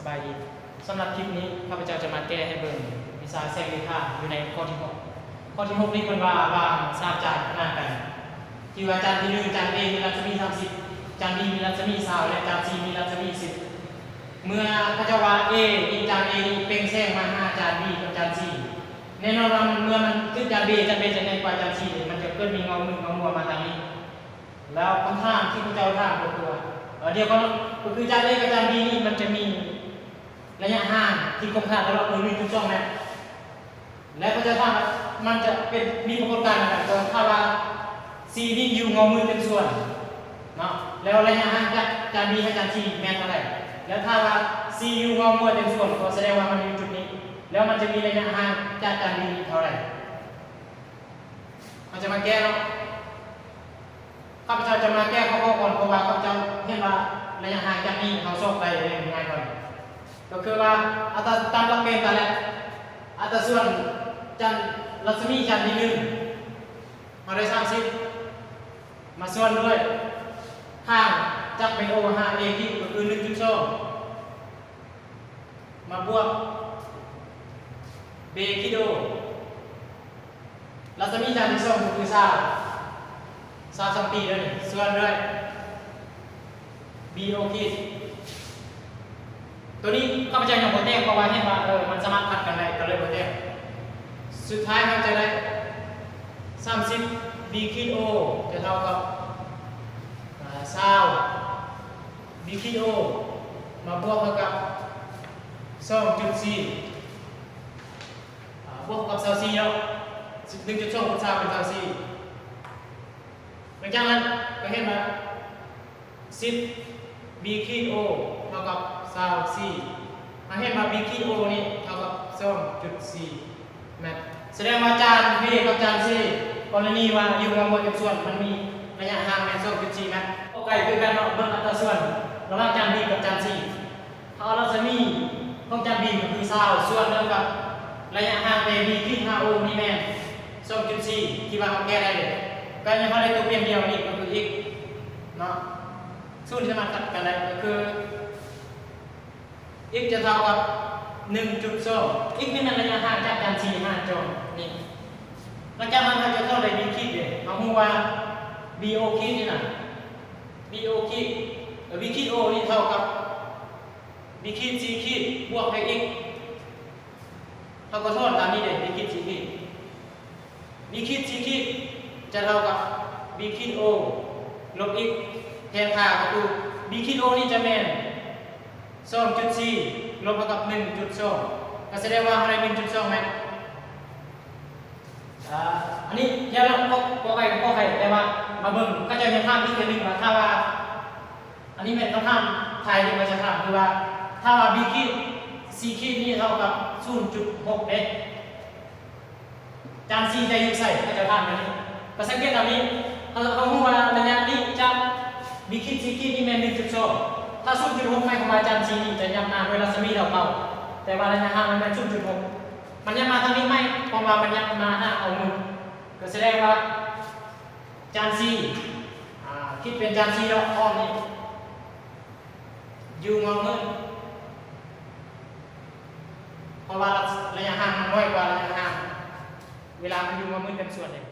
ສະບາຍດີ. ສຳລັບຄລິບນີ້ ຂ້າພະເຈົ້າຈະມາແກ້ໃຫ້ເບິ່ງວິຊາແສງເລຂາຢູ່ໃນຂໍ້ທີຫົກ. ຂໍ້ທີຫົກນີ້ເພິ່ນວ່າ ວ່າງສາມຈານຂະໜານກັນ ທີ່ວ່າຈານທີໜຶ່ງ ຈານ A ມີລັດສະໝີສາມສິບ, ຈານ B ມີລັດສະໝີຊາວ ແລະ ຈານ C ມີລັດສະໝີສິບ. ເມື່ອເຂົາເຈົ້າວ່າ A ນີ້ ຈານ A ນີ້ເປັ່ງແສງມາຫາຈານ B ກັບຈານ C, ແນ່ນອນວ່າເມື່ອມັນຖືກຈານ B, ຈານ B ຈະໃຫຍ່ກວ່າຈານ C ເດ ມັນຈະເກີດມີເງົາມືເງົາມົວມາທາງນີ້. ແລ້ວຄຳຖາມທີ່ເຂົາເຈົ້າຖາມກໍຄືວ່າ ເອີ ດຽວກ່ອນເນາະ ກໍຄືຈານ A ກັບຈານ B ນີ້ມັນຈະມີໄລຍະຫ່າງທີ່ຄົງຄ້າງຕະຫຼອດຄືໜຶ່ງຈຸດສອງແມັດ. ແລະ ເຂົາເຈົ້າຖາມວ່າມັນຈະເປັນ ມີປາກົດການຫຍັງ ກໍຖ້າວ່າ C ນີ້ຢູ່ເງົາມືເຕັມສ່ວນເນາະ ແລ້ວໄລຍະຫ່າງຈາກຈານ B ຫາຈານ C ແມ່ນເທົ່າໃດ? ແລ້ວຖ້າວ່າ C ຢູ່ເງົາມົວເຕັມສ່ວນ ກໍສະແດງວ່າມັນຢູ່ຈຸດນີ້ ແລ້ວມັນຈະມີໄລຍະຫ່າງຈາກຈານ B ນີ້ເທົ່າໃດ? ເຮົາຈະມາແກ້ເນາະ. ຂ້າພະເຈົ້າຈະມາແກ້ຂໍ້ໆກ່ອນ ເພາະວ່າຂ້າພະເຈົ້າເຫັນວ່າໄລຍະຫ່າງຈາກນີ້ເຮົາຊອກໄດ້ງ່າຍກ່ອນ. ກໍຄືວ່າອັດຕາຕາມຫຼັກເກນຕາແລກ ອັດຕາສ່ວນຈານ ລັດສະໝີຈານທີໜຶ່ງ ເຮົາໄດ້ສາມສິບ ມາສ່ວນດ້ວຍຂ້າງຈາກເປັນ O ຫາ A ຄິດ ກໍຄືໜຶ່ງຈຸດສອງ ມາບວກ B ຄິດ O ລັດສະໝີຈານທີສອງກໍຄືຊາວ ຊາວຊັງຕີເດີ ສ່ວນດ້ວຍ B O ຄິດ. ໂຕນີ້ຂ້າພະເຈົ້າຍັງບໍ່ແຕ້ມ ເພາະວ່າເຫັນວ່າ ເອີ ມັນສາມາດຂັດກັນໄດ້ ກໍເລີຍບໍ່ແຕ້ມ. ສຸດທ້າຍເຮົາຈະໄດ້ ສາມສິບ B ຂີດ O ຈະເທົ່າກັບ ອາ ຊາວ B ຂີດ O ມາບວກເທົ່າກັບ ສອງຈຸດສີ່ ອາ ບວກເທົ່າກັບຊາວສີ່ເນາະ ໜຶ່ງຈຸດສອງຄູນຊາວເປັນຊາວສີ່. ຫຼັງຈາກນັ້ນກໍເຫັນວ່າ ສິບ B ຂີດ O ເທົ່າກັບຊາວສີ່ ເຮົາເຫັນວ່າ B ຂີດ O ນີ້ເທົ່າກັບ ສອງຈຸດສີ່ແມັດ. ສະແດງວ່າຈານ B ກັບຈານ C ກໍລະນີວ່າຢູ່ເງາໝວດເຕັມສ່ວນ ມັນມີໄລຍະຫ່າງແມ່ນ ສອງຈຸດສີ່ແມັດ. ກໍໃກ້ຄືກັນເນາະ ເບິ່ງອັດຕາສ່ວນລະຫວ່າງຈານ B ກັບຈານ C. ເຮົາເອົາລັດສະໝີຂອງຈານ B ກໍຄືຊາວ ສ່ວນເທົ່າກັບໄລຍະຫ່າງ A B ຂີດຫາ O ນີ້ແມ່ນ ສອງຈຸດສີ່ ທີ່ວ່າເຮົາແກ້ໄດ້ເດ. ກໍຍັງເຮົາໄດ້ຕົວປ່ຽນດຽວນີ້ກໍຄື x ເນາະ ສູນທີ່ສາມາດຕັດກັນໄດ້ກໍຄື x ຈະເທົ່າກັບ ໜຶ່ງຈຸດສອງ x ນີ້ແມ່ນໄລຍະຫ່າງຈາກຈານ C ຫາຈອນນີ້. ຫຼັງຈາກນັ້ນເຮົາຈະເຂົ້າໄດ້ B ຂີດເດ ເຮົາຮູ້ວ່າ B O ຂີດນີ້ນະ B O ຂີດ B ຂີດ O ນີ້ເທົ່າກັບ B ຂີດ C ຂີດ ບວກໃຫ້ x ເຮົາກໍຖອນຕາມນີ້ເດ B ຂີດ C ຂີດ B ຂີດ C ຂີດ ຈະເທົ່າກັບ B ຂີດ O ລົບ x ແທນຄ່າກໍຄື B ຂີດ O ນີ້ຈະແມ່ນ ສອງຈຸດສີ່ ລົບເທົ່າກັບ ໜຶ່ງຈຸດສອງ ກໍສະແດງວ່າເຮົາໄດ້ ໜຶ່ງຈຸດສອງແມັດ. ອາ ອັນນີ້ແລ້ວກໍໄປກໍໄປ ແຕ່ວ່າມາເບິ່ງ ເຂົາເຈົ້າຍັງຖາມອີກເທື່ອໜຶ່ງວ່າ ຖ້າວ່າ ອັນນີ້ແມ່ນຄຳຖາມທ້າຍທີ່ເຂົາຈະຖາມ ຄືວ່າ ຖ້າວ່າ B ຂີດ C ຂີດນີ້ເທົ່າກັບ ສູນຈຸດຫົກເດ ຈານ C ຈະຢູ່ໃສ? ເຂົາຈະຖາມແບບນີ້. ກໍສັງເກດຕາມນີ້ ເຮົາ ເຮົາຮູ້ວ່າໄລຍະນີ້ຈາກ B ຂີດ C ຂີດນີ້ແມ່ນ ໜຶ່ງຈຸດສອງ ຖ້າ ສູນຈຸດຫົກ ໝາຍຄວາມວ່າຈານ C ນີ້ຈະຫຍັບມາດ້ວຍລັດສະໝີເທົ່າເກົ່າ ແຕ່ວ່າໄລຍະຫ່າງມັນແມ່ນ ສູນຈຸດຫົກ ມັນຫຍັບມາທາງນີ້ໃໝ່ ເພາະວ່າມັນຫຍັບມາຫາເງົາມື ກໍສະແດງວ່າ ຈານ C ອາ ຄິດເປັນຈານ C ເນາະ ອ້ອມນີ້ ຢູ່ເງົາມື ເພາະວ່າໄລຍະຫ່າງມັນນ້ອຍກວ່າໄລຍະຫ່າງເວລາມັນຢູ່ເງົາມືເຕັມສ່ວນເດ.